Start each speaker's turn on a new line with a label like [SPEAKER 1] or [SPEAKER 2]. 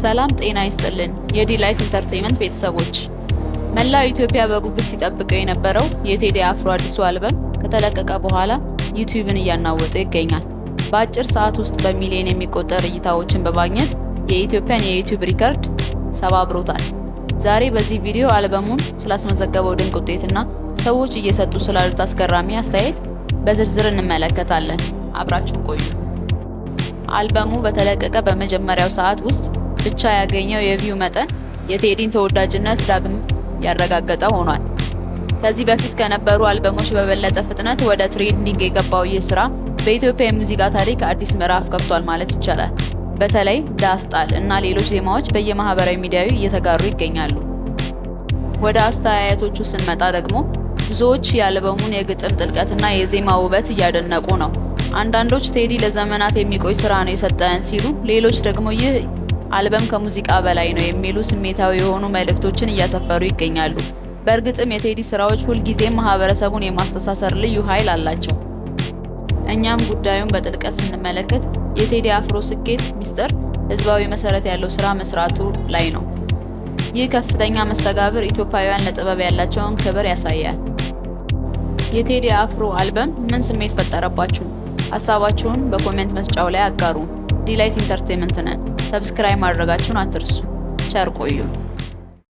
[SPEAKER 1] ሰላም ጤና ይስጥልን የዲላይት ኢንተርቴይንመንት ቤተሰቦች፣ መላው ኢትዮጵያ በጉጉት ሲጠብቀው የነበረው የቴዲ አፍሮ አዲሱ አልበም ከተለቀቀ በኋላ ዩቲዩብን እያናወጠ ይገኛል። በአጭር ሰዓት ውስጥ በሚሊዮን የሚቆጠር እይታዎችን በማግኘት የኢትዮጵያን የዩቲዩብ ሪከርድ ሰባብሮታል። ዛሬ በዚህ ቪዲዮ አልበሙን ስላስመዘገበው ድንቅ ውጤትና ሰዎች እየሰጡ ስላሉት አስገራሚ አስተያየት በዝርዝር እንመለከታለን። አብራችሁን ቆዩ። አልበሙ በተለቀቀ በመጀመሪያው ሰዓት ውስጥ ብቻ ያገኘው የ view መጠን የቴዲን ተወዳጅነት ዳግም ያረጋገጠ ሆኗል። ከዚህ በፊት ከነበሩ አልበሞች በበለጠ ፍጥነት ወደ trending የገባው ይህ ስራ በኢትዮጵያ የሙዚቃ ታሪክ አዲስ ምዕራፍ ከፍቷል ማለት ይቻላል። በተለይ ዳስ ጣል እና ሌሎች ዜማዎች በየማህበራዊ ሚዲያው እየተጋሩ ይገኛሉ። ወደ አስተያየቶቹ ስንመጣ ደግሞ ብዙዎች የአልበሙን የግጥም ጥልቀትና የዜማ ውበት እያደነቁ ነው። አንዳንዶች ቴዲ ለዘመናት የሚቆይ ስራ ነው የሰጠን ሲሉ፣ ሌሎች ደግሞ ይህ አልበም ከሙዚቃ በላይ ነው የሚሉ ስሜታዊ የሆኑ መልእክቶችን እያሰፈሩ ይገኛሉ። በእርግጥም የቴዲ ስራዎች ሁልጊዜም ማህበረሰቡን የማስተሳሰር ልዩ ኃይል አላቸው። እኛም ጉዳዩን በጥልቀት ስንመለከት የቴዲ አፍሮ ስኬት ሚስጥር ህዝባዊ መሰረት ያለው ስራ መስራቱ ላይ ነው። ይህ ከፍተኛ መስተጋብር ኢትዮጵያውያን ለጥበብ ያላቸውን ክብር ያሳያል። የቴዲ አፍሮ አልበም ምን ስሜት ፈጠረባችሁ? ሀሳባችሁን በ comment መስጫው ላይ አጋሩ። ዲላይት ኢንተርቴይንመንት ነን። Subscribe ማድረጋችሁን አትርሱ። ቸር ቆዩ።